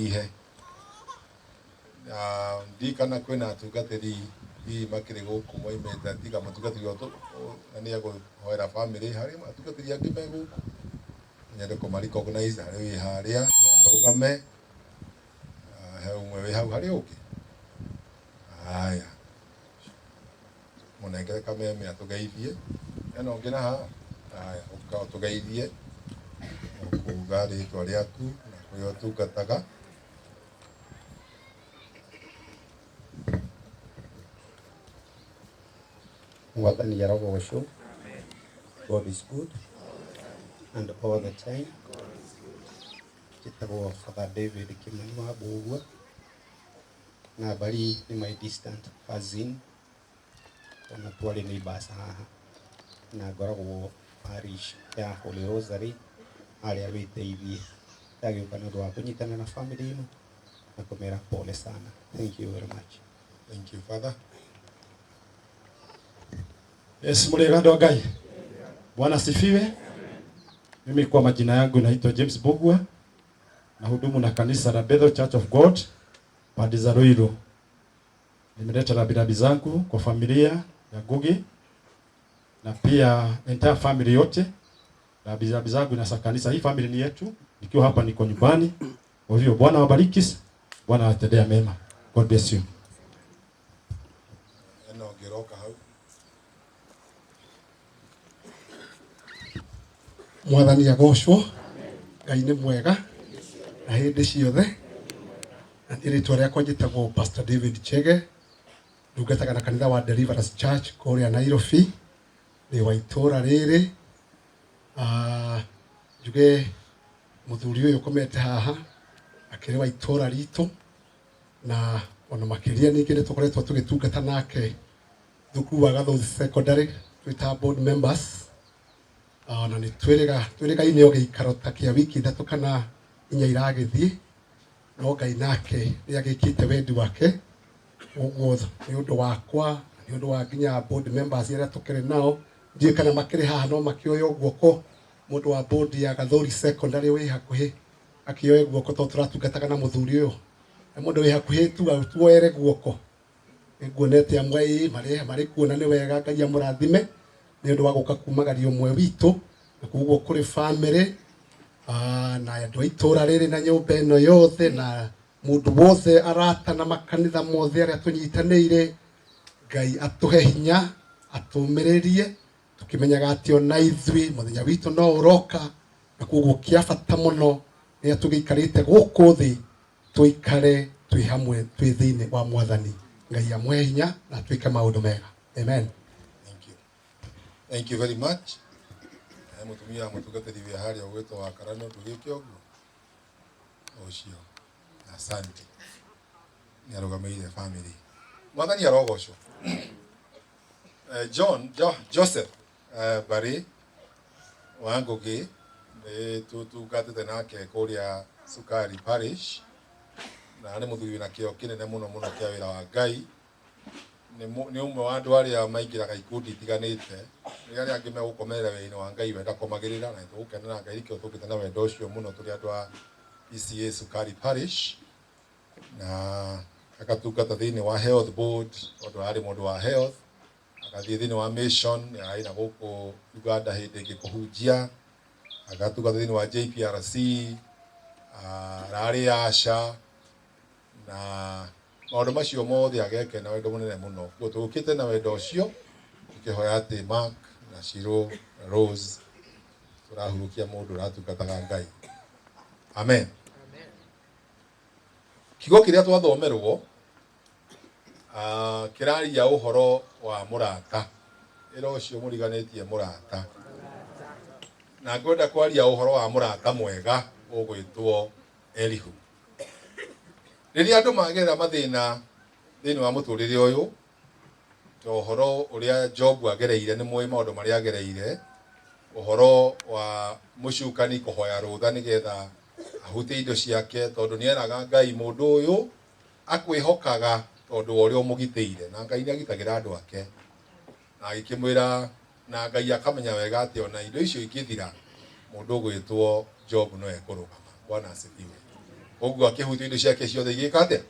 Ihe ndiũĩ kana kwĩna atungatĩri hihi makĩrĩ gũkũ moimĩte tiga mũtungatĩri na nĩ egũhoera famĩlĩ harĩ atungatĩri angĩ me gũkũ nyende kũma recognize harĩ wĩ harĩa no arũgame. He ũmwe wĩ hau harĩ ũngĩ haya mũnengere kameme atũgeithie hena ũngĩ na haha haya ũka ũtũgeithie ũkuga rĩtwa rĩaku na kũrĩa ũtungataga. Mwathani arogocwo. God is good and all the time. Njĩtagwo Father David Kimani wa Mbũgua na Bari nĩ my distant cousin ona twarĩ neighbors haha na ngoragwo parish ya Holy Rosary harĩa wĩteithie. Ndagĩũka nĩ ũndũ wa kũnyitana na family ĩno na kũmera pole sana. Thank you very much. Thank you, Father. Yes, mũrĩega andũ a Ngai. Bwana asifiwe. Mimi kwa majina yangu naitwa James Bugwa, nahudumu na kanisa la Bethel Church of God pande za Ruiru. Nimeleta rambirambi zangu kwa familia ya Ngugi na pia entire family yote. Rambirambi zangu na za kanisa. Hii family ni yetu. Nikiwa hapa niko nyumbani. Kwa hivyo Bwana wabariki, Bwana awatendea mema. God bless you. Eno ngĩroka hau. Mwathani agocwo. Ngai nĩ mwega na hĩndĩ ciothe. Na niĩ rĩtwa rĩakwa njĩtagwo Pastor David Chege, ndungataga na kanitha wa Deliverance Church kũrĩa Nairobi, ndĩ wa itũra rĩrĩ. Njuge mũthuri ũyũ ũkomete haha akĩrĩ wa itũra ritũ, na ona makĩria ningĩ nĩ tũkoretwo tũgĩtungata nake thukuru wa Gathũthi Secondary twĩ ta board members. Na nĩ twĩrĩgaine o gĩikaro ta kĩa wiki ithatũ kana inya iragĩthiĩ, no Ngai nake nĩ agĩkĩte wendi wake. Ũguo nĩ ũndũ wakwa, nĩ ũndũ wa nginya board members arĩa tũkĩrĩ nao, ndiũĩ kana makĩrĩ haha no makĩoywo guoko. Mũndũ wa board ya Gathũri Secondary wĩ hakuhĩ akĩoe guoko tondũ tũratungataga na mũthuri ũyũ. Na mũndũ wĩ hakuhĩ tuoere guoko. Nĩnguonete amwe ĩ marĩ kuo na nĩ wega Ngai amũrathime nĩ ũndũ wa gũka kumagaria ũmwe witũ, na koguo kũrĩ family na andũ a itũra rĩrĩ na nyũmba ĩno yothe na mũndũ wothe arata na makanitha mothe arĩa tũnyitanĩire. Ngai atũhe hinya, atũmĩrĩrie tũkĩmenyaga atĩ ona ithuĩ mũthenya witũ no ũroka, na koguo kĩa bata mũno rĩrĩa tũgĩikarĩte gũkũ thĩ tũikare twĩ hamwe twĩ thĩinĩ wa Mwathani. Ngai amũhe hinya na atuĩke maũndũ mega. Amen. Thank you. Thank you very much. Mũtumia wa mũtungatĩri wĩ harĩa ũgwĩtwo wa Karano ndũgĩke ũguo ũcio. Asante. Nĩ arũgamĩrĩire family. Mwathani arogocwo. John Joseph Barry wa Ngugi nĩ tũtungatĩte nake kũrĩa Sukari Parish, na nĩ mũthuri wĩna kĩo kĩnene mũno mũno kĩa wĩra wa Ngai. Nĩ ũmwe wa andũ arĩa maingĩraga ikundi itiganĩte. Rĩrĩa arĩa angĩ megũkomerera wĩra-inĩ wa Ngai, we ndakomagĩrĩra, na nĩtũgũkena Ngai nĩkĩo tũkĩte na wendo ũcio mũno tũrĩ andũ a PCA Sukari Parish, na agatungata thĩinĩ wa Health Board tondũ arĩ mũndũ wa health, agathiĩ thĩinĩ wa mission arĩ na gũkũ Uganda hĩndĩ ĩngĩ kũhunjia, agatungata thĩinĩ wa JPRC, ararĩ Asha, na maũndũ macio mothe ageke na wendo mũnene mũno. Koguo tũũkĩte na wendo ũcio tũkĩhoya atĩ Mark na Shiro na Rose tũrahurũkia mũndũ ũratungataga Ngai. Amen. Kiugo kĩrĩa twathomerwo kĩraria ũhoro wa mũrata. Ĩra ũcio mũriganĩtie mũrata. Na ngwenda kwaria ũhoro wa mũrata mwega ũgwĩtwo Elihu. Rĩrĩa andũ magerera mathĩna thĩinĩ wa mũtũrĩre ũyũ, ta ũhoro ũrĩa Jobu agereire, nĩ mũĩ maũndũ marĩa agereire, ũhoro wa mũcukani kũhoya rũtha nĩgetha ahutie indo ciake, tondũ nĩeraga Ngai mũndũ ũyũ akwĩhokaga tondũ wa ũrĩa ũmũgitĩire, na Ngai nĩagitagĩra andũ ake. Na agĩkĩmwĩra, na Ngai akamenya wega atĩ ona indo icio ingĩthira, mũndũ ũgwĩtwo Job no ekũrũgama. Bwana asifiwe. Koguo akĩhutio indo ciake ciothe igĩka atĩa?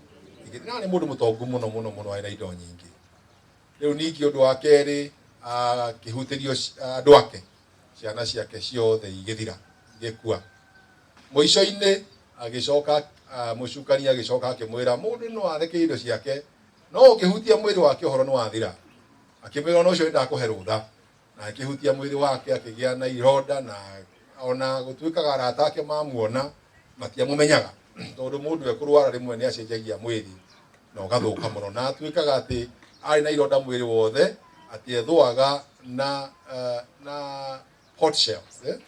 Igĩthira. Nĩ mũndũ mũtongu mũno mũno mũno, arĩ na indo nyingĩ. Rĩu ningĩ ũndũ wa kerĩ, akĩhutĩrio andũ ake, ciana ciake ciothe igĩthira, igĩkua. Mũico-inĩ agĩcoka, mũcukani agĩcoka akĩmwĩra mũndũ no atheke indo ciake, no ũngĩhutia mwĩrĩ wake ũhoro nĩ wathira. Akĩmwĩra ona ũcio nĩ ndakũhe rũtha. Na akĩhutia mwĩrĩ wake akĩgĩa na ironda, na ona gũtuĩkaga arata ake mamuona matiamũmenyaga, tondũ mũndũ ekũrwara rĩmwe nĩ acenjagia mwĩrĩ na ũgathũka mũno, na atuĩkaga atĩ arĩ na ironda mwĩrĩ wothe, atĩ ethũaga na pot shells, eh?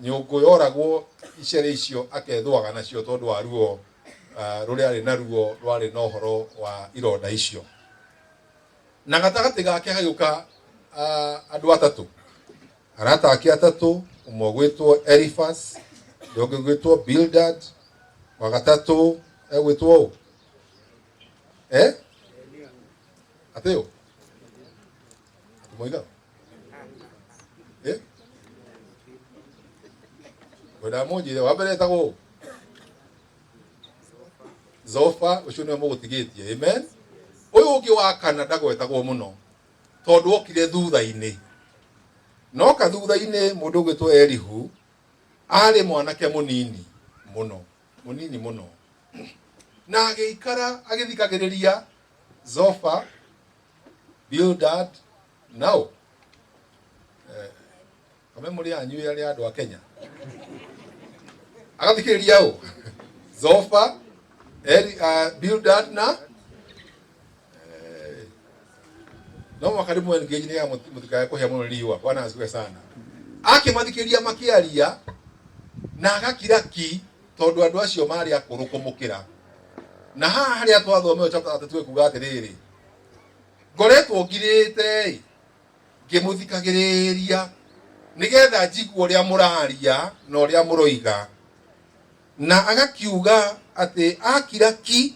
Nyũngũ yoragwo icere icio akethũaga nacio tondũ wa ruo rũrĩa arĩ naruo rwarĩ na ũhoro wa ironda icio. Na gatagatĩ gake hagĩũka andũ atatũ, arata ake atatũ, ũmwe ũgwĩtwo Eliphaz, ũrĩa ũngĩ ũgwĩtwo Bildad, wa gatatũ egwĩtwo ũ? Eh? Atĩ ũ? Atĩ Eh? Ngwendaga mũnjĩre wa mbere etagwo ũ? Zofa, ũcio nĩwe mũgũtigĩtie. Amen. Ũyũ ũngĩ wa kana ndagwetagwo mũno tondũ okire thutha-inĩ. Noka thutha-inĩ mũndũ ũgwĩtwo Elihu arĩ mwanake mũnini mũno, mũnini mũno, na agĩikara agĩthikagĩrĩria Zofa, Bildad nao kame mũrĩ anyu arĩa andũ a Kenya, agathikĩrĩria ũ Zofa, Bildad na no mwaka rĩmwe engage nĩgetha mũtikae kũhĩa mũno nĩ riũa. Bwana asifiwe sana. Akĩmathikĩrĩria makĩaria na agakira ki, tondũ andũ acio marĩ akũrũ kũmũkĩra. Na haha harĩa twathomeo chapter 32 ekuga atĩrĩrĩ, ngoretwo ngirĩte ĩ ngĩmũthikagĩrĩria nĩgetha njigue ũrĩa mũraria na ũrĩa mũroiga. Na agakiuga atĩ akira ki,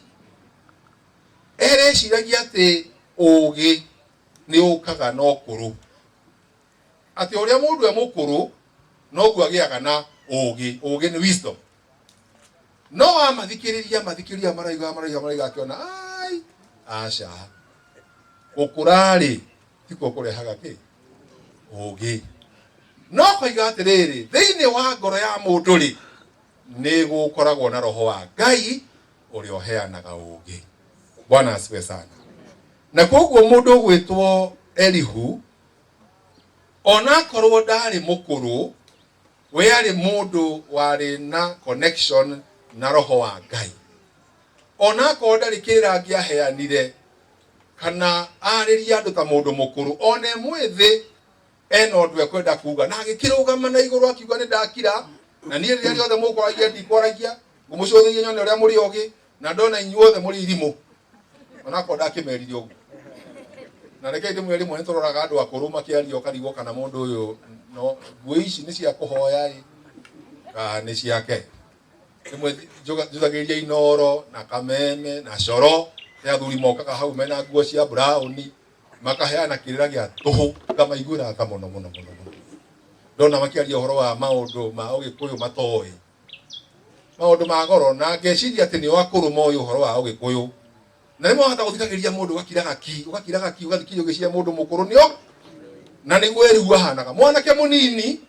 ereciragia atĩ ũũgĩ nĩ ũkaga na ũkũrũ, atĩ ũrĩa mũndũ e mũkũrũ noguo agĩaga na ũũgĩ. Ũũgĩ nĩ wisdom. No amathikĩrĩria mathikĩrĩria maraiga maraiga maraiga, akĩona ai aca, gũkũra-rĩ tikuo kũrehaga kĩ ũũgĩ. No koiga atĩrĩrĩ, thĩinĩ wa ngoro ya mũndũ rĩ nĩ gũkoragwo na roho wa Ngai ũrĩa ũheanaga ũũgĩ. Bwana asifiwe sana. Na koguo mũndũ ũgwĩtwo Elihu, onakorwo ndarĩ mũkũrũ, we arĩ mũndũ warĩ na connection na roho wa Ngai. Onakorwo ndarĩ kĩrĩra angĩaheanire kana arĩrie andũ ta mũndũ mũkũrũ, ona e mwĩthĩ ena ũndũ ekwenda kuga, na agĩkĩrũgama na igũrũ akiuga nĩ ndakira, na niĩ rĩrĩa rĩothe mũkwaragia ndikwaragia, ngũmũcũthĩria nyone ũrĩa mũrĩ ogĩ, na ndona inyuothe mũrĩ irimũ. Onakorwo ndakĩmerire ũguo. Na reke ndĩmwĩre, rĩmwe nĩ tũroraga andũ akũrũ makĩaria ũkarigwo kana mũndũ ũyũ no nguo ici nĩ cia kũhoya ĩ kana nĩ ciake. Rĩmwe njũthagĩrĩria Inoro na Kameme na Coro, nĩ athuri mokaga hau mena nguo cia brown makaheana kĩrĩra gĩa tũhũ, ngamaiguĩra tha mũno mũno mũno mũno. Ndona makĩaria ũhoro wa maũndũ ma ũgĩkũyũ matoĩ, maũndũ ma goro, na ngeciria atĩ nĩo akũrũ moĩ ũhoro wa ũgĩkũyũ. Na rĩmwe wahota gũthikagĩrĩria mũndũ ũgakiraga ki, ũgakiraga ki, ũgathikĩrĩria ũgĩciria mũndũ mũkũrũ nĩo, na nĩguo Elihu ahanaga mwanake mũnini,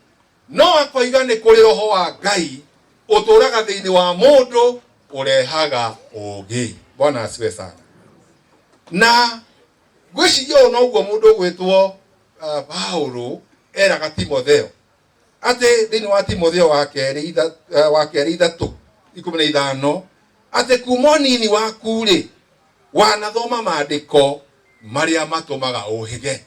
no akoiga nĩ kũrĩ roho wa Ngai ũtũraga thĩinĩ wa mũndũ ũrehaga ũũgĩ. Bwana asifiwe sana. Na ngwĩciria ũũ noguo mũndũ ũgwĩtwo Paulo eraga Timotheo, atĩ thĩinĩ wa Timotheo wa kerĩ 3:15, atĩ kuma ũnini waku rĩ wanathoma maandĩko marĩa matũmaga ũhĩge.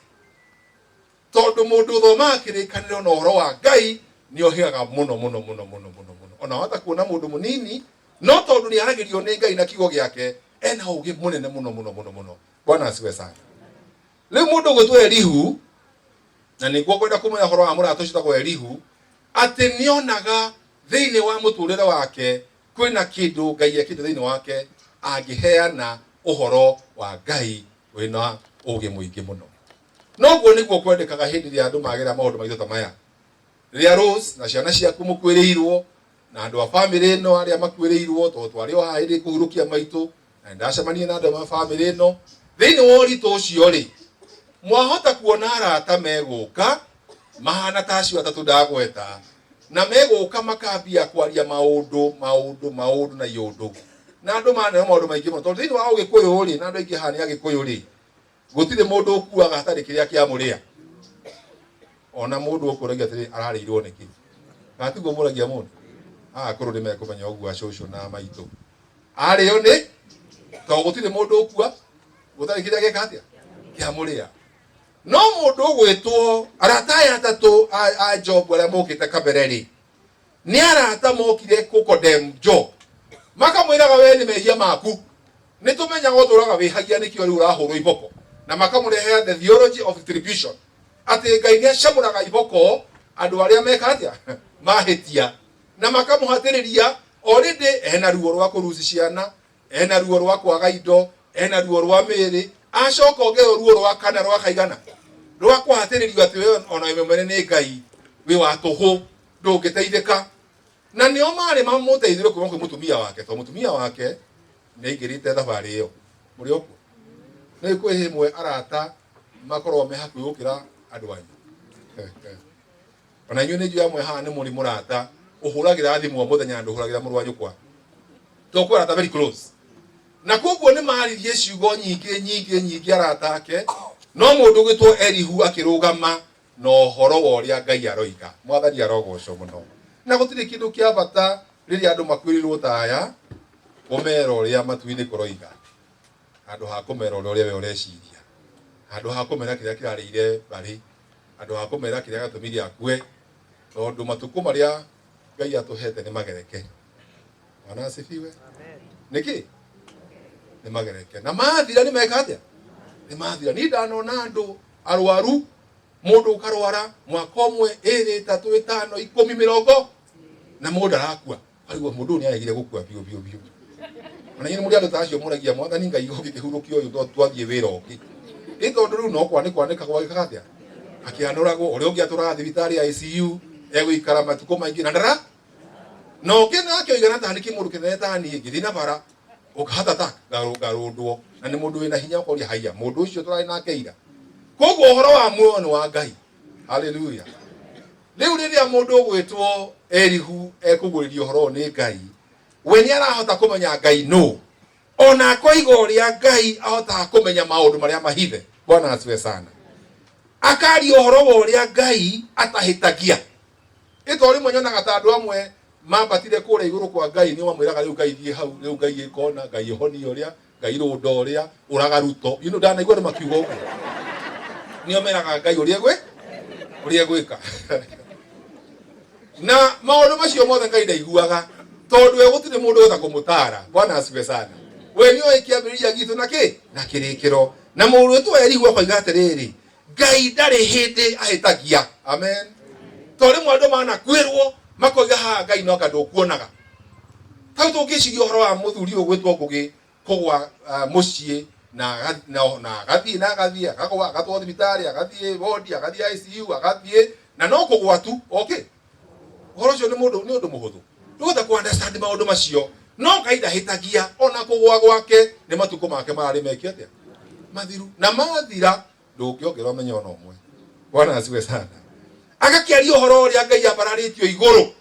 Tondũ mũndũ ũthomaga kĩrĩkanĩro na ũhoro wa Ngai nĩ ohĩgaga mũno mũno mũno mũno mũno mũno. Ona wahota kuona mũndũ mũnini, no tondũ nĩ aragĩrio nĩ Ngai na kiugo gĩake, ena ũũgĩ mũnene mũno mũno mũno mũno. Bwana asifiwe sana. Rĩu mũndũ ũgwĩtwo Elihu, na nĩguo ngwenda kũmwĩra ũhoro wa mũrata ũcio ũtagwo Elihu, atĩ nĩonaga thĩinĩ wa mũtũrĩre wake kwĩna kĩndũ Ngai ekĩte thĩinĩ wake angĩheana ũhoro wa Ngai wĩna ũũgĩ mũingĩ mũno. Noguo nĩguo kwendekaga hĩndĩ ĩrĩa andũ magera maũndũ maitũ ta maya. Rĩrĩa Rose na ciana ciaku mũkuĩrĩirwo, Na andũ a bamĩrĩ ĩno arĩa makuĩrĩirwo, tondũ twarĩ o haha hĩndĩ kũhurũkia maitũ, na nĩndacemania na andũ a bamĩrĩ ĩno. Thĩinĩ wa ũritũ ũcio rĩ, mwahota kuona arata megũka mahana ta acio atatũ ndagweta, na megũka makambia kwaria maũndũ maũndũ maũndũ na iũndũ, na andũ maneo maũndũ maingĩ mũno, tondũ thĩinĩ wa ũgĩkũyũ rĩ, na andũ aingĩ haha nĩ agĩkũyũ rĩ, gũtirĩ mũndũ ũkuaga hatarĩ kĩrĩa kĩamũrĩa. Ona mũndũ ũkũragia atĩrĩ, ararĩirwo nĩkĩ? Kana tiguo mũragia mũndũ? Akũrũ nĩ mekũmenya ũguo, acũcũ na maitũ. Arĩo nĩ tondũ gũtirĩ mũndũ ũkua gũtarĩ kĩrĩa gĩka atĩa kĩamũrĩa. No mũndũ ũgwĩtwo arata aya atatũ a Job arĩa mokĩte kabere rĩ, nĩ arata mokire kũkondem Job, makamwĩraga we nĩ mehia maku, nĩ tũmenyaga ũtũraga wĩhagia, nĩkĩo rĩu ũrahũrwo iboko, na makamũrehera the theology of retribution, atĩ Ngai nĩ acamũraga iboko andũ arĩa meka atĩa mahĩtia, na makamũhatĩrĩria. Already ena ruo rwa kũruci ciana, ena ruo rwa kwaga indo, ena ruo rwa mĩĩrĩ, acoka ongerwo ruo rwa kana rwa kaigana rwa kũhatĩrĩrio atĩ we ona we mwene nĩ Ngai wĩ wa tũhũ, ndũngĩteithĩka. Na nĩo marĩ mamũteithĩre kuma kwĩ mũtumia wake, tondũ mũtumia wake nĩ aingĩrĩte thabarĩ ĩyo. Mũrĩ okuo nĩ kwĩ hĩmwe arata makorwo me hakuhĩ gũkĩra andũ anyu. Ona inyuĩ nĩ njũĩ amwe haha nĩ mũrĩ mũrata ũhũragĩra thimũ o mũthenya na ndũhũragĩra mũrũ wa nyũkwa, tondũ kwĩ arata very close. Na koguo nĩ maririe ciugo nyingĩ nyingĩ nyingĩ arata ake, no mũndũ ũgwĩtwo Elihu akĩrũgama na ũhoro wa ũrĩa Ngai aroiga. Mwathani arogocwo mũno. Na gũtirĩ kĩndũ kĩa bata rĩrĩa andũ makuĩrĩirwo ta aya, ũmera ũrĩa matu-inĩ kũroiga, handũ ha kũmera ũrĩa we ũreciria, handũ ha kũmera kĩrĩa kĩrarĩire mbarĩ, handũ ha kũmera kĩrĩa gatũmire akue, tondũ matukũ marĩa Ngai atũhete nĩ magereke. Bwana asifiwe. Nĩkĩ nĩ magereke? Na mathira nĩ meka atĩa? Nĩ mathira. Niĩ ndanona andũ arwaru, mũndũ ũkarwara mwaka ũmwe, ĩrĩ, ĩtatũ, ĩtano, 10, 20, na mũndũ arakua, arigwo mũndũ ũyũ nĩ aregire gũkua biũ biũ biũ. Ona inyuĩ nĩ mũrĩ andũ ta acio mũragia Mwathani Ngai ũngĩkĩhurũkia ũyũ twathiĩ wĩra ũngĩ, ĩ tondũ rĩu no kwanĩkwanĩka gwagĩkaga atĩa, akĩanũragwo ũrĩa ũngĩ atũraga thibitarĩ ya ICU, egũikara matukũ maingĩ na ndara na ũngĩ nake oigana ta nĩkĩ mũndũ kĩnene ta niĩ ngĩthiĩ na bara ũkahatata ngarũndwo, na nĩ mũndũ wĩna hinya, ũkoria haiya mũndũ ũcio tũrarĩ nake ira. Koguo ũhoro wa muoyo nĩ wa Ngai. Haleluya. Rĩu rĩrĩa mũndũ ũgwĩtwo Elihu ekũguũrĩrio ũhoro ũyũ nĩ Ngai, we nĩ arahota kũmenya Ngai nũ, ona akoiga ũrĩa Ngai ahotaga kũmenya maũndũ marĩa mahithe. Bwana asifiwe sana. Akaria ũhoro wa ũrĩa Ngai atahĩtagia. Ĩ to rĩmwe nyonaga ta andũ amwe mambatire kũrĩa igũrũ kwa Ngai, nĩo mamwĩraga rĩu Ngai thiĩ hau, rĩu Ngai ĩkona, Ngai ĩhonia ũrĩa, Ngai rũnda ũrĩa, ũraga Ruto. You know, ndanaigua andũ makiuga ũguo. Nĩo meraga Ngai ũrĩa gwĩ ũrĩa gwĩka. Na maũndũ macio mothe Ngai ndaiguaga, tondũ we gũtirĩ mũndũ ũhota kũmũtara. Bwana asifiwe sana. We nĩoĩ kĩambĩrĩria gitũ na kĩ na kĩrĩkĩro. Na mũndũ wĩtwo Elihu akoiga atĩrĩrĩ, Ngai ndarĩ hĩndĩ ahĩtagia. Amen. To rĩmwe andũ manakuĩrwo makoiga haha Ngai no anga ndũkuonaga. Tau tũngĩciria ũhoro wa mũthuri ũyũ gwĩtwo Ngũgĩ kũgwa mũciĩ na agathiĩ na agathiĩ akagwa, agatwarwo thibitarĩ, agathiĩ wodi, agathiĩ ICU, agathiĩ na no kũgwa tu. Okay, ũhoro ũcio nĩ mũndũ nĩ ũndũ mũhũthũ ndũhota kũ understand maũndũ macio, no Ngai ndahĩtagia. Ona kũgwa gwake nĩ matukũ make mararĩ meke atĩa mathiru, na mathira ndũngĩongerera ũmenyo ona ũmwe. Bwana asifiwe sana. Agakĩaria ũhoro ũrĩa Ngai ambararĩtio igũrũ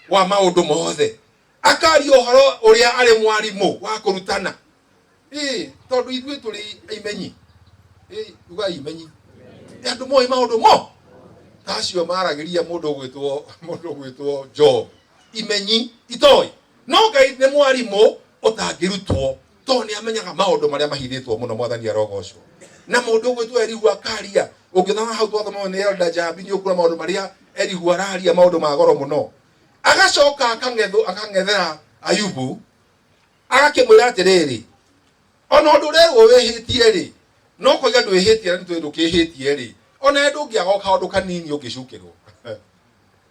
wa maũndũ mothe, akaria ũhoro ũrĩa arĩ mwarimũ wa kũrutana. Ĩ tondũ ithuĩ tũrĩ imenyi, ĩ ugai imenyi, andũ moĩ maũndũ mo ta acio maragĩria mũndũ ũgwĩtwo Job, imenyi itoĩ, no Ngai nĩ mwarimũ ũtangĩrutwo, tondũ nĩ amenyaga maũndũ marĩa mahithĩtwo mũno. Mwathani arogocwo. Na mũndũ ũgwĩtwo Elihu akaria, ũngĩthoma hau twathoma nĩ Elda Jambi, nĩ ũkuona maũndũ marĩa Elihu araria, maũndũ ma goro mũno. Agacoka akang'ethera Ayubu, agakĩmwĩra atĩrĩrĩ, ona ũndũ ũrerwo wĩhĩtie rĩ, no koiga ndwĩhĩtie na nĩtũĩ ndũkĩhĩtie rĩ, ona we ndũngĩaga o kaũndũ kanini ũngĩcukĩrwo.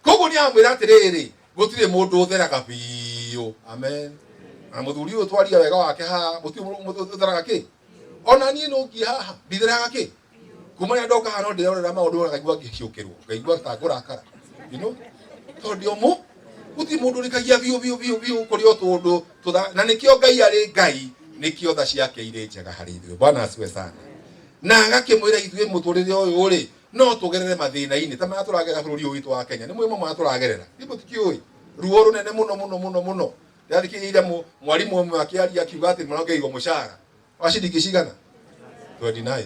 Koguo nĩ amwĩra atĩrĩrĩ, gũtirĩ mũndũ ũtheraga biũ. Amen. Na mũthuri ũyũ twaria wega wake haha, mũtirĩ mũndũ ũtheraga kĩ. Ona niĩ no ngiĩ haha nditheraga kĩ, kuma rĩrĩa ndoka haha no ndĩrorera maũndũ, ngaigua ngĩciũkĩrwo, ngaigua ta ngũrakara, tondũ ndĩ o mũ Gũtirĩ mũndũ ũrĩkagia biũ biũ biũ biũ kũrĩ o tũndũ tũtha na nĩkĩo Ngai arĩ Ngai, nĩkĩo tha ciake irĩ njega harĩ ithuĩ. Bwana asiwe sana. Na agakĩmwĩra ithuĩ mũtũrĩre ũyũ rĩ, no tũgerere mathĩna-inĩ ta marĩa tũragerera bũrũri ũyũ witũ wa Kenya. Nĩ mũĩ marĩa tũragerera, nĩ mũtikĩũĩ ruo rũnene mũno mũno mũno mũno. Ndĩrathikĩrĩria mwarimũ ũmwe akĩaria akiuga atĩ marongereirwo mũcara wa ciringi cigana 29.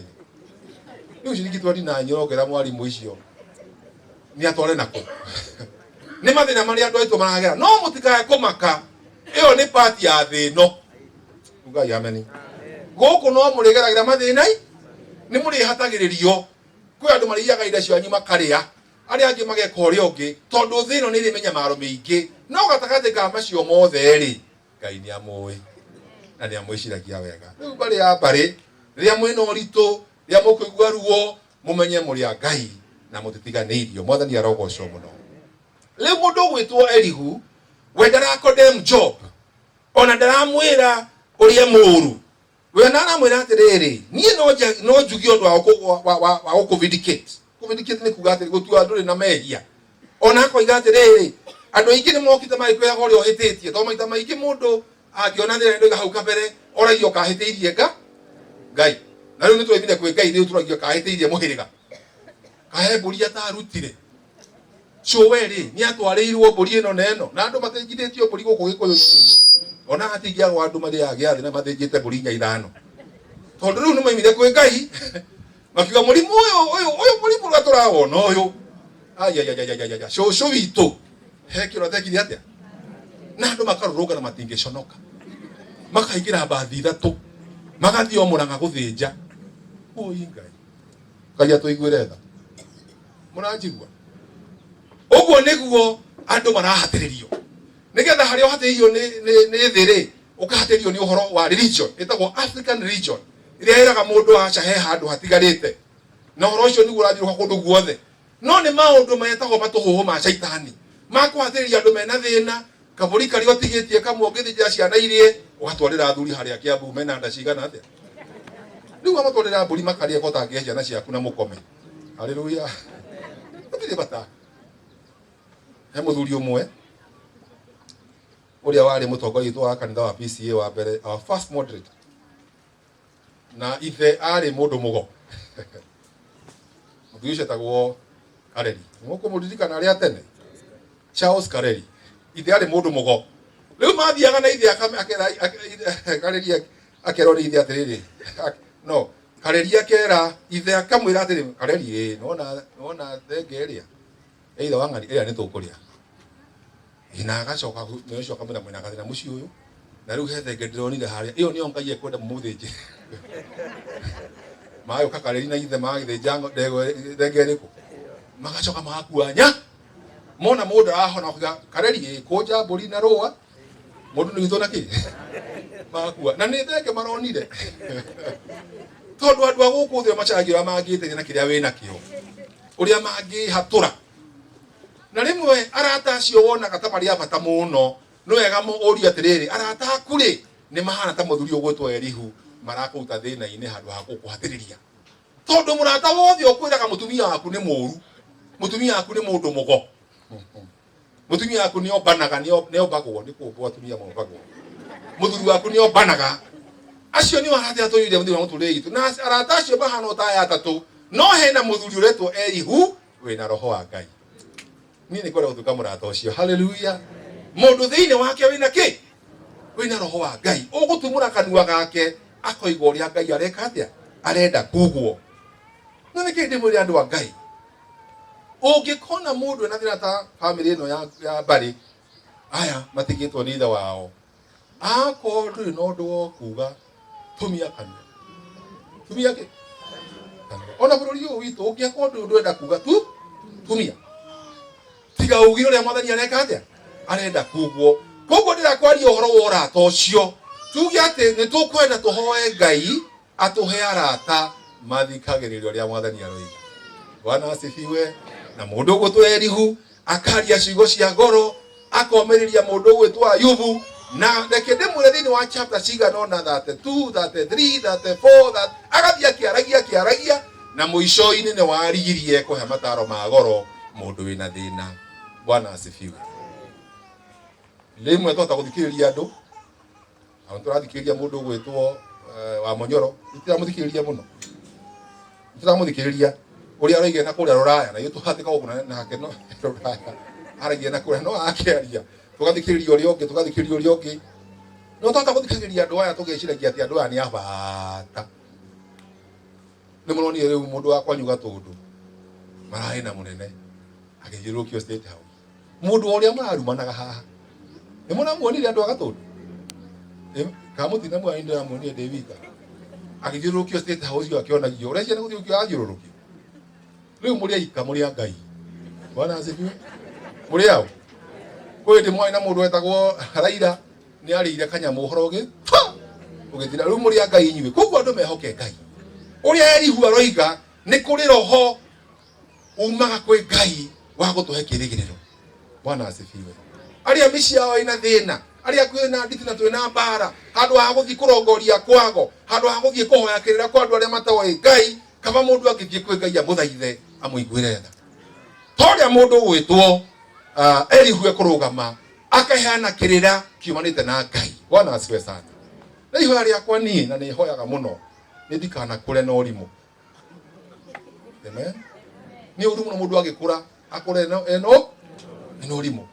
Rĩu ciringi 29 ũrongerera mwarimũ icio nĩ atware nako. Nĩ mathĩna marĩa andũ aitũ maragera, no mũtikae kũmaka, ĩyo nĩ pati ya thĩ ĩno. Ugai ameni. Gũkũ no mũrĩgeragĩra mathĩna, nĩ mũrĩhatagĩrĩrio. Kwĩ andũ marĩiyaga indo cianyu makarĩa, arĩa angĩ mageka ũrĩa ũngĩ, tondũ thĩ ĩno nĩ ĩrĩ mĩnyamaro mĩingĩ. No gatagatĩ ka macio mothe rĩ, Ngai nĩ amũĩ na nĩ amwĩciragia wega. Rĩu mbarĩ ya mbarĩ, rĩrĩa mwĩna ũritũ, rĩrĩa mũkũigua ruo, mũmenye mũrĩ a Ngai na mũtitiganĩirio. Mwathani arogocwo mũno. Rĩu mũndũ ũgwĩtwo Elihu, we ndara condemn Job, ona ndaramwĩra ũrĩa mũũru. We na aramwĩra atĩrĩrĩ, niĩ no njuge ũndũ wa gũkũ-vindicate. Kũ-vindicate nĩ kuga atĩrĩ, gũtua ndũrĩ na mehia. Ona akoiga atĩrĩrĩ, andũ aingĩ nĩ mokĩte magĩkwĩraga ũrĩa ũhĩtĩtie, tondũ maita maingĩ mũndũ angĩona thĩna nĩndoiga hau kabere, oragio kahĩtĩirie Ngai. Na rĩu nĩtwaimire kwĩ Ngai, rĩu tũragio kahĩtĩirie mũhĩrĩga. Kahe mbũri atarutire. Cũwe rĩ, nĩ atwarĩirwo mbũri ĩno na ĩno, na andũ mathĩnjithĩtio mbũri gũkũ Gĩkũyũ-inĩ. Ona hatingĩagwo andũ marĩaga gĩathĩ na mathĩnjĩte mbũri inya ithano. Tondũ rĩu nĩmaimire kwĩ Ngai, makiuga mũrimũ ũyũ, ũyũ, ũyũ mũrimũ ũrĩa tũrawona ũyũ. Ayayayayaya, cũcũ witũ, he kĩro atekire atĩa? Na andũ makarũrũngana matingĩconoka. Makaingĩra mbathi ithatũ, magathiĩ o Mũrang'a gũthĩnja. Ũi Ngai. Ngai atũiguĩre tha. Mũranjigua? Ũguo nĩguo andũ marahatĩrĩrio. Nĩgetha harĩa ũhatĩrĩirio nĩ thĩ rĩ, ũkahatĩrĩrio nĩ ũhoro wa religion, ĩtagwo African religion, ĩrĩa ĩraga mũndũ aca he handũ hatigarĩte. Na ũhoro ũcio nĩguo ũrathiũrũrũka kũndũ guothe. No nĩ maũndũ metagwo matũhũhũ ma caitani, ma kũhatĩrĩria andũ mena thĩna, kabũri karĩa ũtigĩtie kamwe ũngĩthĩnjĩra ciana irie, ũgatwarĩra athuri harĩa Kiambu mena nda cigana atĩa. Rĩu wamatwarĩra mbũri makarĩa ko ũtangĩhe ciana ciaku na mũkome. Haleluya. Gũtirĩ bata. He mũthuri ũmwe ũrĩa warĩ mũtongoria witũ wa kanitha wa PCA wa mbere, our first moderator. Na ithe arĩ mũndũ mũgo. Mũthuri ũcio etagwo Kareri. Mũkũmũririkana arĩa tene? Charles Kareri. Ithe arĩ mũndũ mũgo. Rĩu mathiaga na ithe akera Kareri akerwo nĩ ithe atĩrĩrĩ. No, Kareri akera ithe akamwĩra atĩrĩ, Kareri ĩ, nĩwona thenge ĩrĩa? Either wa ng'ani ĩrĩa nĩ tũkũrĩa. Na agacoka nĩ ũcio akamwĩra mwĩna gathĩna mũciĩ ũyũ. Na rĩu he thenge ndĩronire harĩa. Ĩyo nĩyo Ngai ekwenda mũmũthĩnje. Magĩũka Kareri na ithe magĩthĩnja ndegwa thenge ĩrĩkũ? Magacoka magakua nya. Mona mũndũ arahona makiuga Kareri ĩ, kũnja mbũri na rũa. Mũndũ nĩ witũ na kĩ? Magakua. Na nĩ thenge maronire. Tondũ andũ a gũkũ thĩ macaragia ũrĩa mangĩteithia na kĩrĩa wĩnakĩo. Ũrĩa mangĩhatũra. Na rĩmwe arata acio wonaga ta marĩ a bata mũno, nĩ wega ũrie atĩrĩrĩ, arata aku rĩ, nĩ mahana ta mũthuri ũgwĩtwo Elihu, marakũruta thĩna-inĩ handũ ha gũkũhatĩrĩria. Tondũ mũrata wothe ũkwĩraga mũtumia waku nĩ mũũru, mũtumia waku nĩ mũndũ mũgo, mũtumia waku nĩ ombanaga, nĩ ombagwo, nĩ kũmbwo atumia mombagwo, mũthuri waku nĩ ombanaga, acio nĩo arata arĩa tũiyũire thĩinĩ wa mũtũrĩre witũ. Na arata acio mahana o ta aya atatũ, no hena mũthuri ũretwo Elihu wĩna roho wa Ngai. Niĩ nĩ ngwenda gũtuĩka mũrata ũcio. Haleluya. Mũndũ thĩinĩ wake wĩna kĩ? Wĩna roho wa Ngai. Ũgũtumũra kanua gake akoiga ũrĩa Ngai areka atĩa? Arenda kugwo. No nĩkĩ ndĩmwĩre andũ a Ngai? Ũngĩkona mũndũ ena thĩna ta famĩlĩ ĩno ya mbarĩ, aya matigĩtwo nĩ ithe wao, akorwo ndũrĩ na ũndũ wa kuga, tumia kanua. Tumia kĩ? Kanua. Ona bũrũri ũyũ witũ ũngĩakorwo ndũrĩ ũndũ ũrenda kuga tu, tumia. Tiga uge ũrĩa mwathani areka atĩa? Arenda kugwo. Koguo ndĩrakwaria ũhoro wa ũrata ũcio. Tuge atĩ nĩ tũkwenda tũhoe Ngai atũhe arata mathikagĩrĩria ũrĩa mwathani aroiga. Bwana asifiwe. Na mũndũ ũgwĩtwo Elihu akaria ciugo cia goro, akomĩrĩria mũndũ ũgwĩtwo Ayubu. Na reke ndĩmwĩre thĩinĩ wa chapter cigana ũna, 32, 33, 34, agathiĩ akĩaragia, akĩaragia, na mũico-inĩ nĩ warigirie kũhe mataro ma goro mũndũ wĩna thĩna. Bwana asifiwe. Rĩmwe twahota gũthikĩrĩria andũ, na tũrathikĩrĩria mũndũ ũgwĩtwo wa Mũnyoro, tũtiramũthikĩrĩria mũno, tũtiramũthikĩrĩria ũrĩa aroigire na kũrĩa rũraya, na ithuĩ tũhatĩka gũkũ nake no rũraya araigire na kũrĩa no akĩaria, tũgathikĩrĩria ũrĩa ũngĩ, tũgathikĩrĩria ũrĩa ũngĩ. No twahota gũthikagĩrĩria andũ aya tũgeciragia atĩ andũ aya nĩ a bata. Nĩ mũronire rĩu mũndũ wa kwanyu Gatũndũ mararĩ na mũnene agĩthiũrũrũkio State House, mũndũ ũrĩa mararumanaga haha nĩ mũramuonire andũ a Gatũndũ kamũtina mwana ndĩramuonire ndĩ wika agĩthiũrũrũkio State House ũcio akĩonagio ũrĩa ciana gũthiũrũrũkio athiũrũrũkio. Rĩu mũrĩ aika mũrĩ a Ngai. Bwana asifiwe. Mũrĩ ao kwĩ hĩndĩ mwarĩ na mũndũ wetagwo Raila nĩ arĩire kanyamũ ũhoro ũgĩ ũgĩthira. Rĩu mũrĩ a Ngai inyuĩ, koguo andũ mehoke Ngai. Ũrĩa Elihu aroiga nĩ kũrĩ roho umaga kwĩ Ngai wa gũtũhe kĩrĩgĩrĩro. Bwana asifiwe. Arĩa mĩciĩ yao ĩna thĩna, arĩa kwĩna nditi na twĩna mbara, handũ ha gũthiĩ kũrongoria kwago, handũ ha gũthiĩ kũhoya kĩrĩra kwa andũ arĩa matoĩ Ngai, kaba mũndũ angĩthiĩ kwĩ Ngai amũthaithe amũiguĩre tha. Ta ũrĩa mũndũ ũgwĩtwo Elihu ekũrũgama akaheana kĩrĩra kiumanĩte na Ngai. Bwana asifiwe sana. Na ihoya rĩakwa niĩ, na nĩ hoyaga mũno, nĩ ndikanakũre na ũrimũ. Amen. Nĩ ũru mũno mũndũ agĩkũra akũre eno eno eno ũrimũ.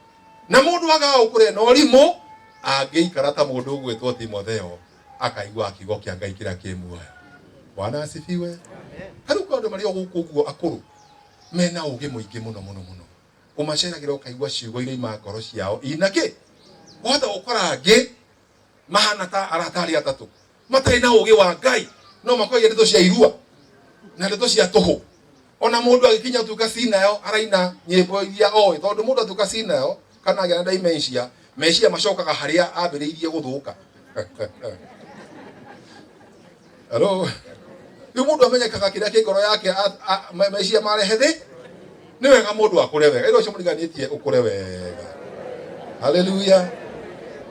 Na mũndũ agaga gũkũra eno ũrimũ angĩikara ta mũndũ ũgwĩtwo Timotheo akaigua kiugo kĩa Ngai kĩrĩa kĩ muoyo. Bwana asifiwe. Tarĩu kwĩ andũ marĩ o gũkũ ũguo akũrũ mena ũgĩ mũingĩ mũno mũno mũno, ũmaceragĩra ũkaigua ciugo iria ima ngoro ciao ina kĩ. Wahota gũkora angĩ mahana ta arata arĩa atatũ matarĩ na ũgĩ wa Ngai, no makoiga ndeto cia irua na ndeto cia tũhũ. Ona mũndũ agĩkinya atuĩka cinayo araina nyĩmbo iria oĩ, tondũ mũndũ atuĩka cinayo kana agĩa na dementia, meciria macokaga harĩa ambĩrĩirie gũthũka. Hello. Rĩu mũndũ amenyekaga kĩrĩa kĩ ngoro yake, meciria marehe thĩ. Nĩ wega mũndũ akũre wega. Ĩro ũcio mũriganĩtie ũkũre wega. Haleluya.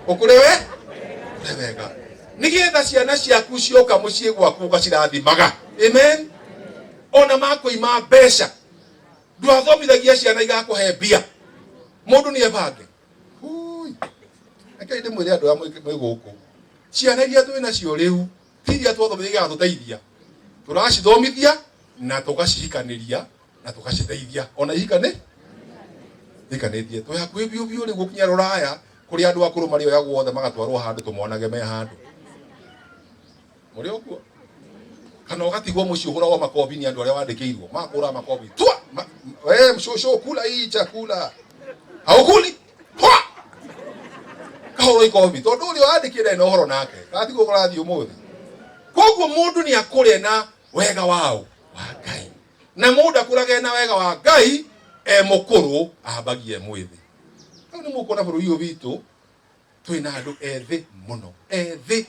Ũkũre we? Ũkũre wega. Nĩgetha ciana ciaku cioka mũciĩ gwaku ũgacirathimaga. Amen. Ona makũima mbeca, ndwathomithagia ciana igakũhe mbia. Mũndũ nĩ ebange. Hui. Reke ndĩmwĩre andũ aya mwĩ gũkũ, ciana iria twĩ nacio rĩu ti iria twathomithia igatũteithia, tũracithomithia na tũgacihikanĩria na tũgaciteithia ona ihikane hikanĩtie. Twĩ hakuhĩ biũ biũ rĩu gũkinya rũraya kũrĩa andũ akũrũ marĩoyagwo othe magatwarwo handũ tũmonage me handũ mũrĩ okuo, kana ũgatigwo mũciĩ ũhũragwo makobi nĩ andũ arĩa wandĩkĩirwo makũra makobi tua we mshosho kula hii chakula haukuli twa kahũrwo ikobi tondũ ũrĩa wandĩkĩre na ũhoro nake gatigwo kũrathiĩ ũmũthĩ. Koguo mũndũ nĩ akũre na wega wao wa Ngai, na mũndũ akũrage na wega wa Ngai e mũkũrũ ambagie mwĩthĩ. Rĩu nĩ mũkuona bũrũri ũyũ witũ twĩna andũ ethĩ mũno, ethĩ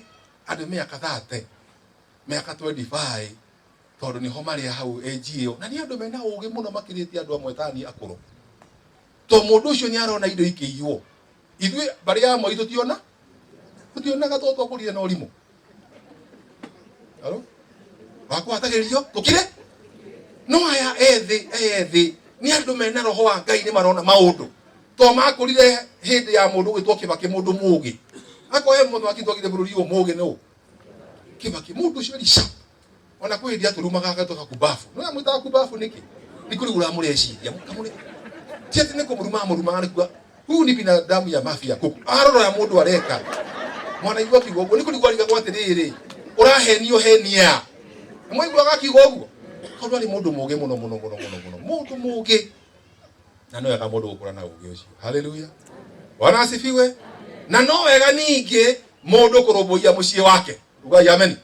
andũ mĩaka 30, mĩaka 25, tondũ nĩho marĩ hau age ĩyo, na nĩ andũ mena ũgĩ mũno makĩrĩtie andũ amwe tani akũrũ. To mũndũ ũcio nĩ arona indo ikĩiywo, ithuĩ mbarĩ ya Moi tũtiona, tũtionaga tondũ twakũrire na ũrimũ. Halo? Wakũhatagĩrĩrio tũkire. No aya ethĩ, ethĩ nĩ andũ mena roho wa Ngai, nĩ marona maũndũ. To makũrire hĩndĩ ya mũndũ gwĩtwo Kĩbakĩ, mũndũ mũgĩ. Akorwo he mũthamaki twagire bũrũri ũyũ mũgĩ nĩ ũ? Kĩbakĩ. Mũndũ ũcio ari sharp. Ona kwĩ hĩndĩ atũrumaga agatuĩka kubabu. No amwĩtaga kubabu nĩkĩ? Nĩ kũrĩ ũramũreciria. Mũkamũre. Ti atĩ nĩ kũmũruma amũrumaga, nĩ kuga huyu ni binadamu ya mafia kuku. Arora ya mũndũ areka. Mwana igua kiugo ũguo nĩ kũrigwo arigagwo atĩrĩrĩ, ũrahenio henia. Nĩ mwaiguaga akiuga ũguo? Tondũ arĩ mũndũ mũgĩ mũno mũno mũno mũno mũno. Mũndũ mũgĩ. Na no wega mũndũ gũkũra na ũgĩ ũcio. Haleluya. Bwana asifiwe. Na no wega ningĩ mũndũ kũrũmbũiya mũciĩ wake. Ugai amen.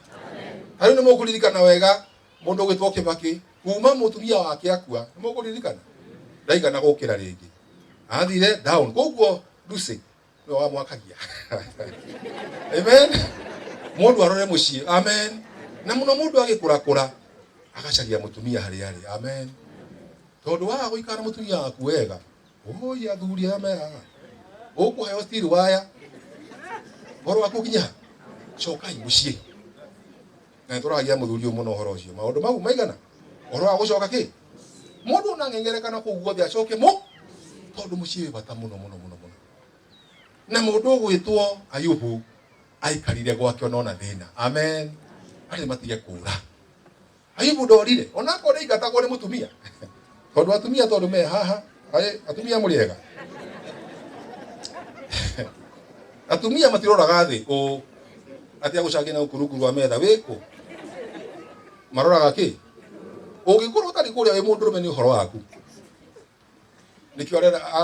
Rĩu nĩ mũkũririkana wega mũndũ ũgwĩtwo Kĩbakĩ kuma mũtumia wake akua, nĩ mũkũririkana ndaigana gũkĩra rĩngĩ, athire down. Koguo Lucy nĩwe wamwakagia. Amen. Mũndũ arore mũciĩ. Amen. Na mũno mũndũ agĩkũrakũra agacaria mũtumia harĩa arĩ. Amen. Tondũ waga gũikara na mũtumia waku wega, oi athuri aya me haha, ũkũheo steel wire ũhoro waku ũkinye ha? Cokai mũciĩ. Na nĩtũragia mũthuri ũyũ mũno ũhoro ũcio, maũndũ mau maigana ũhoro wa gũcoka kĩ mũndũ ona ng'engerekana kũu guothe acoke mũ, tondũ mũciĩ wĩ bata mũno mũno mũno mũno. Na mũndũ ũgwĩtwo Ayubu aikarire gwake ona thĩna. Amen. Arĩ matige kũra. Ayubu ndorire onakorwo nĩ aingatagwo nĩ mũtumia tondũ atumia tondũ me haha aĩ atumia mũrĩ ega atumia matiroraga thĩ ũũ atĩ agũcangia na gũkũ rungu rwa metha wĩkũ maroraga kĩ ũngĩkorwo ũtarĩ kũrĩa wĩ mũndũrũme nĩ ũhoro waku nĩkĩo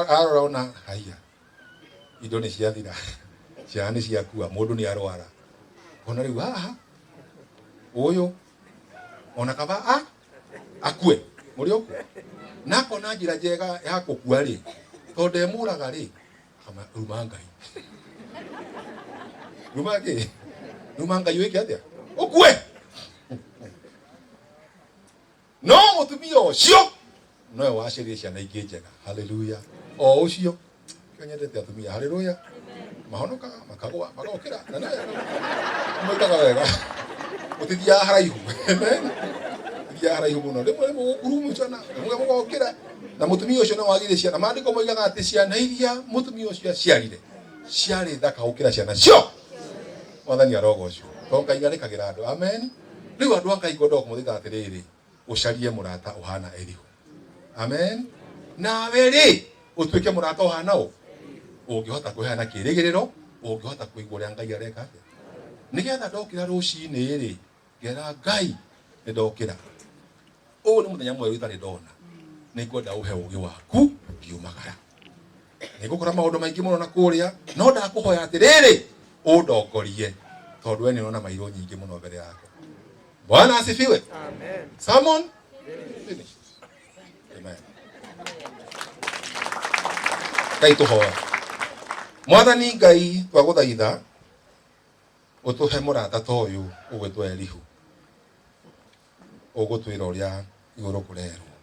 arora ona haiya indo nĩ ciathira ciana nĩ ciakua mũndũ nĩ arwara ona rĩu haha ũyũ ona kaba a akue mũrĩ okuo na akona njĩra njega ya gũkua rĩ tondũ emũraga rĩ ruma Ngai ruma kĩ ruma Ngai wĩke atĩa ũkue no mũtumia ũcio nowe waciarire ciana ingĩ njega haleluya o ũcio kĩo nyendete atumia haleluya mahonokaga makagwa magokĩra na nĩ wega mwĩkaga wega mũtithiaga haraihu amen mũtithiaga haraihu mũno rĩmwe nĩ mũgũkurumucana rĩmwe mũgokĩra na mũtumia ũcio no wagire ciana maandĩko moigaga atĩ ciana iria mũtumia ũcio aciarire ciarĩ thaka gũkĩra ciana cio mwathani arogocwo tondũ Ngai arĩkagĩra andũ amen rĩu andũ a Ngai ngwenda kũmũthĩta atĩrĩrĩ ũcarie mũrata ũhana Elihu amen nawe rĩ ũtuĩke mũrata ũhana ũ ũngĩhota kũheana kĩrĩgĩrĩro ũngĩhota kũigua ũrĩa Ngai areka atĩa nĩgetha ndokĩra rũcinĩ rĩ ngera Ngai nĩ ndokĩra ũyũ nĩ mũthenya mwerũ itarĩ ndona nĩ ngwenda ũhe ũgĩ waku ngiumagara nĩ ngũkora maũndũ maingĩ mũno na kũrĩa no ndakũhoya atĩrĩrĩ ũndongorie tondũ we nĩ ũrona mairũ nyingĩ mũno mbere yakwa Bwana asifiwe. Amen. Sermon finished. Amen. Ngai tũhoe. Mwathani Ngai twagũthaitha ũtũhe mũrata ta ũyũ ũgwĩtwo Elihu ũgũtwĩra ũrĩa igũrũ kũrerwo.